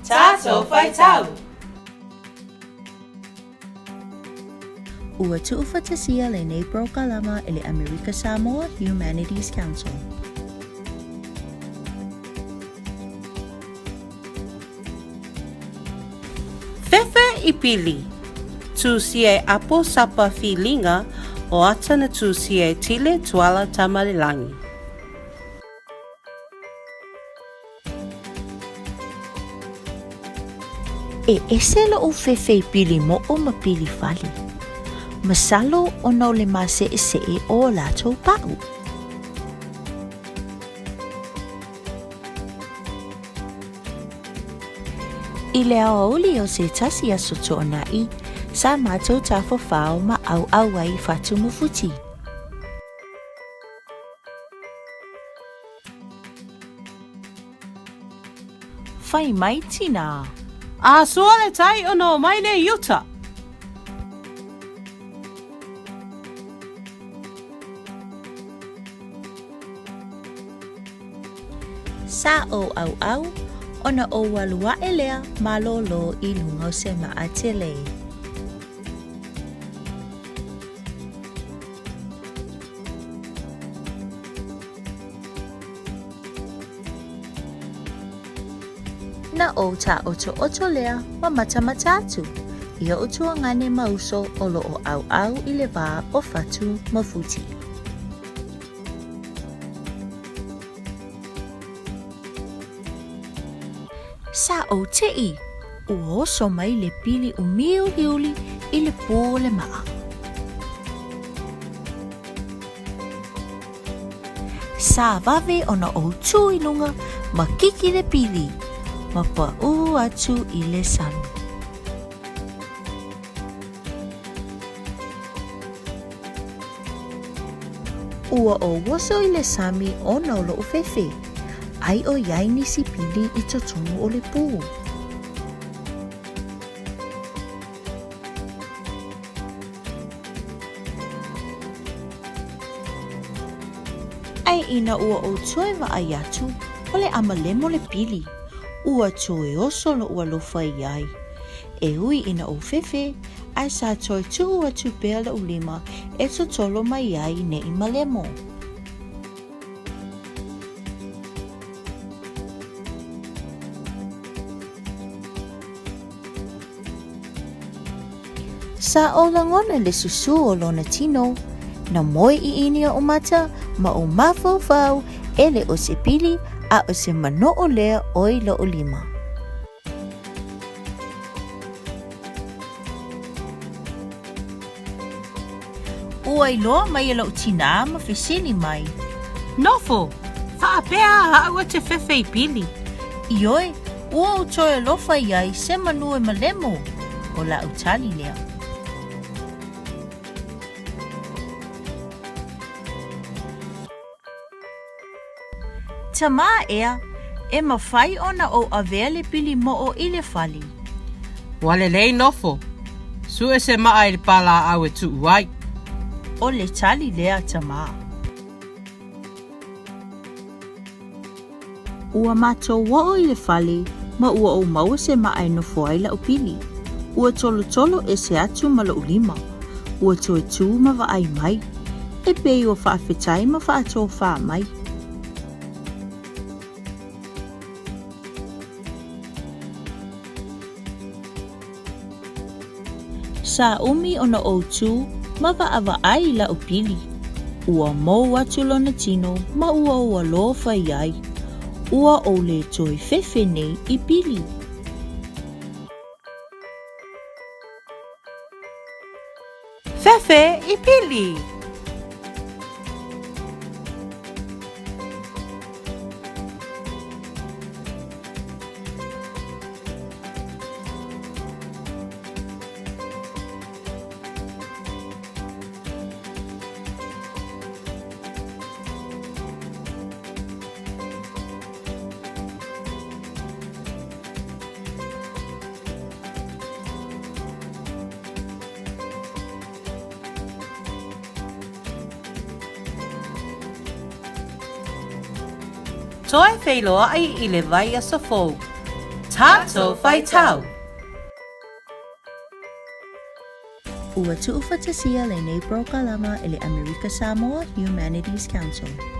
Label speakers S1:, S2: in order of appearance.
S1: Tātou Whaitau!
S2: Ua tuufaatasia lenei polokalama e le Amerika Samoa Humanities Council.
S1: Fefe i pili. Tusia e apo sapa filiga o ata na tusia e tile tuala Tamalelangi.
S2: E ese loʻu fefe i pili moʻo ma pili fale. Masalo ona o le maseʻeseʻe o o latou paʻu. I le aoauli o se tasi aso tuanaʻi, sa matou tafafao ma ʻauʻau ai i Fatu ma Futi. Fai mai tinā.
S1: A sua le tai ona o mai nei i uta.
S2: Sa ou ʻauʻau, ona ou alu aʻe lea malōlō i luga o se maʻa tele. Na ou tāʻotoʻoto lea ma matamata atu i oʻu tuagane ma uso o loʻo ʻauʻau i le wā o Fatu ma Futi. Sa ou teʻi, ua oso mai le pili ʻumiuliuli i le pū o le maʻa. Sa wawe ona ou tū i luga ma kiki le pili, ma paʻū atu i le sami. Ua ou oso i le sami ona o loʻu fefe, ai ʻo iai nisi pili i totonu o le pū. Ae ina ua ou toe vaai atu, o le ʻamalemo le pili, ua toe oso loʻu alofa iai. E ui ina ou fefe, ae sa toe tuu atu pea loʻu lima e totolo mai ai neʻi malemo. Sa ou lagona le susū o lona tino, na moe ʻiʻini oʻu mata ma ou mafaufau e le o se pili a o se manoʻo lea ʻoe loʻu lima. Ua iloa mai e loʻu tinā ma fesili mai.
S1: Nofo, faapea aʻu e te fefe i pili.
S2: Ioe, ua ou toe alofa iai se manu e malemo, o laʻu tali lea. Tamā ea, e mafai ona ou awea le pili moʻo i le fale.
S1: Ua lelei nofo. Sue se maʻa i le pālāʻau e tuʻu ai.
S2: O le tali lea tamā. Ua matou oo i le fale ma ua ou maua se maʻa e nofo ai laʻu pili. Ua tolotolo ese atu ma loʻu lima. Ua toe tū ma vaai mai. E pei ua faafetai ma faatofā mai. Sa ʻumi ona ou tū ma vaʻavaʻai i laʻu pili. Ua mou atu lona tino ma ua ou alofa iai. Ua ou le toe fefe nei i pili.
S1: Fefe i pili! Toe feiloai i le vaiaso fou. Tatou faitau!
S2: Ua tuufaatasia lenei polokalama e le Amerika Samoa Humanities Council.